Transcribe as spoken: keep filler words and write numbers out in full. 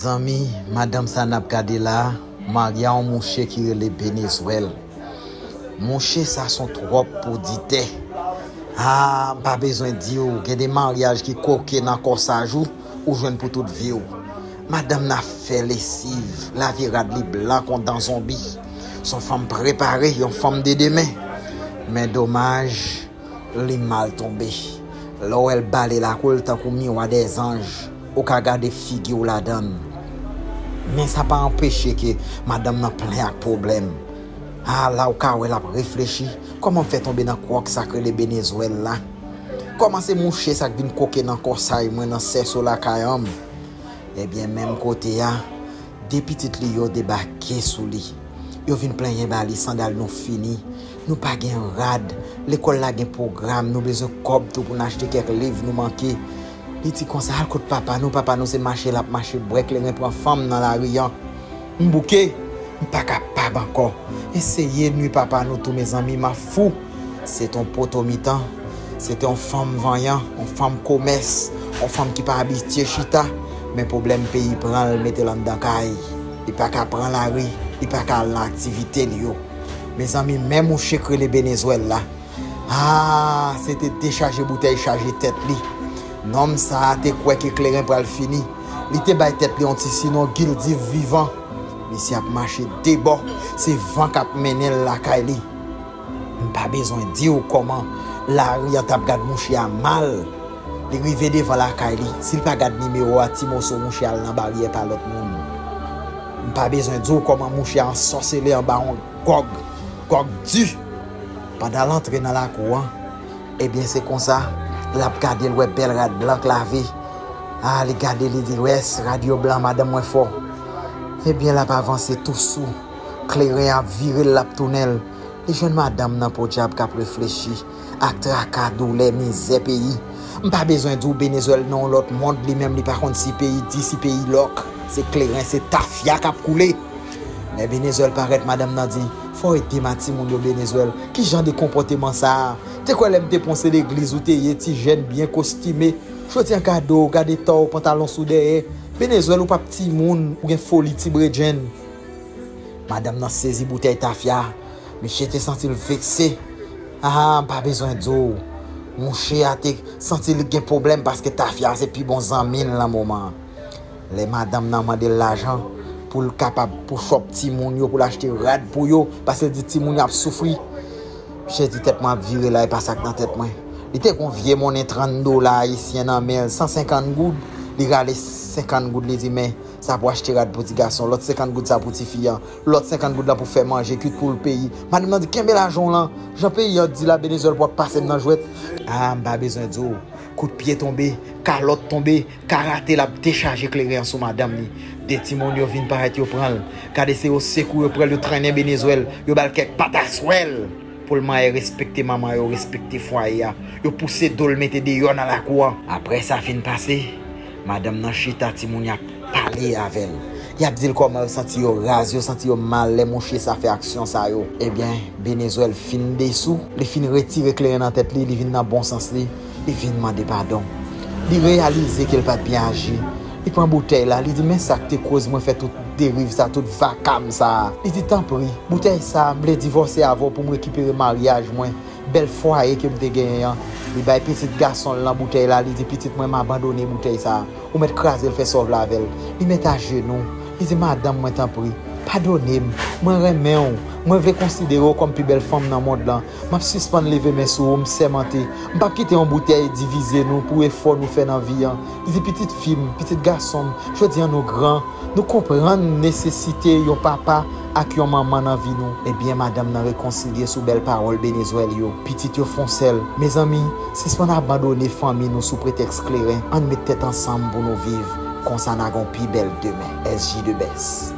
Zanmi, madanm sa n ap gade la, marye a yon mouche ki rele Benezwèl. Mouche sa son twòp pou di tè. Ah, m pa bezwen di w, gen de maryaj ki koke nan kòsaj ou, ou jwenn pou tout vi w. Madanm nan ap fè lesiv, lave rad li blan kon dan zonbi. Son fanm prepare, yon fanm de demen. Men domaj, li mal tonbe. Lè w wè l bale lakou l tankou miwa dèzanj, ou ka gade figi w ladan l. Men sa pa anpeche ke madanm nan plen ak pwoblèm. A, la w ka wè l ap reflechi, kòman m fè tonbe nan kwòk sa k rele Benezwèl la? Kòman se mouche sa k vin koke nan kòsay mwen nan sèso lakay an m? Ebyen, menm kote a, de pitit li yo debake sou li. Yo vin plenyen ba li, sandal nou fini. Nou pa gen rad. Lekòl la gen pwogram, nou bezwen kòb tou pou n achte kèk liv nou manke. Li di konsa, al kot papa nou, papa nou se mache l ap mache, bwè kleren pran fanm nan lari an. M bouke, m pa kapab ankò. Eseye nwi papa nou tou, mezanmi, m ap fou. Se te yon poto mitan, se te yon fanm vanyan, yon fanm komès, yon fanm ki pa abitye chita, men pwoblèm peyi pran l, mete l anndan kay. Li pa ka pran lari, li pa ka al nan aktivite l yo. Mezanmi, men mouche k rele Benezwèl la. Ah, se te dechaje boutèy chaje tèt li. Nonm sa a te kwè ke kleren pral fini. Li te bay tèt li yon ti sinon gildiv vivan. Misye ap mache de bò, se van k ap mennen l lakay li. M pa bezwen di w kòman lari an t ap gad mouche a mal. Li rive devan lakay li, si l pa gad nimewo a, ti moso mouche al nan baryè pa lòt moun. M pa bezwen di w kòman mouche a ansòsele anba yon gòg, gòg di. Pandan l antre nan lakou an, ebyen se konsa, l ap gade, l wè bèl rad blan k lave. A, li gade, li di, "Wès, rad yo blan, madanm mwen fò." Ebyen, l ap avanse tou sou. Kleren ap vire l, l ap tounen l. Li jwenn madanm nan podyab k ap reflechi ak traka, doulè, mizè peyi. M pa bezwen di w Benezwèl nan yon lòt mond, li menm li pa konn si peyi di, si peyi lòk. Se kleren, se tafya k ap koule. Lè Benezwèl parèt, madanm nan di, "Fò w ede m a timoun yo, Benezwèl. Ki jan de konpòteman sa a? Te kwè lè m te panse legliz ou te ye, ti jèn byen kostime. Jodi an gade w, gade ta w, pantalon sou dèyè. Benezwèl, ou p ap timoun, ou gen foli ti bredjenn." Madanm nan sezi boutèy tafya. Misye te santi l vekse. Ah, m pa bezwen di w. Mouche a te santi li gen pwoblèm paske tafya se pi bon zanmi l nan moman an. Lè madanm nan mande l lajan pou l kapab pou chòp timoun yo, pou l achte rad pou yo, paske l di timoun yo ap soufri. Misye di, "Tèt mwen ap vire la, e pa sa k nan tèt mwen." Li te gon vye monnen trant dola ayisyen nan men l, san senkant goud. Li rale senkant goud, li di, "Men, sa pou achte rad pou ti gason, lòt senkant goud sa pou ti fi an, lòt senkant goud la pou fè manje, kwit pou l peyi." Madanm nan di, "Kenbe lajan w lan, jan peyi an di la, Benezwèl pou ap pase m nan jwèt." Ah, m pa bezwen di w. Kout pye tonbe, kalòt tonbe, karate l ap dechaje kleren an sou madanm li. De timoun yo vin parèt, yo pran l. Gade se yo sekou, yo pran l, yo trennen Benezwèl, yo ba l kèk pataswèl. Pou l manyen respekte manman yo, respekte fwaye a. Yo pouse do l mete deyò nan lakou an. Apre sa fin pase, madanm nan chita, timoun y ap pale avè l. Y ap di l kòman yo santi yo raz, yo santi yo mal lè mouche sa fè aksyon sa yo. Ebyen, Benezwèl fin desou, li fin retire kleren nan tèt li, li vin nan bon sans li, li vin mande padon. Li reyalize ke l pa t byen aji. Li pran boutèy la, li di, "Men sa k te koz mwen fè tout deriv sa, tout vakam sa a." Li di, "Tanpri, boutèy sa a, m vle divòse avè w pou m rekipere maryaj mwen, bèl fwaye ke m te genyen an." Li bay pitit gason l nan boutèy la, li di, "Pitit mwen, m abandone boutèy sa a. Ou mèt kraze l, fè sa w vle avè l." Li mèt ajenou, li di, "Madanm mwen, tanpri, padone m. Mwen renmen w. Mwen vle konsidere w kòm pi bèl fanm nan mond lan. M ap sispann leve men sou ou, m sèmante. M p ap kite yon boutèy divize nou pou efò nou fè nan vi an." Li di, "Pitit fi m, pitit gason m, jodi an nou gran, nou konprann nesesite yon papa ak yon manman nan vi nou." Ebyen, madanm nan rekonsilye sou bèl pawòl Benezwèl yo. Pitit yo fè yon sèl. Mezanmi, sispann abandone fanmi nou sou pretèks kleren. Ann met tèt ansanm pou nou viv. Konsa n a gen yon pi bèl demen. S J de bès.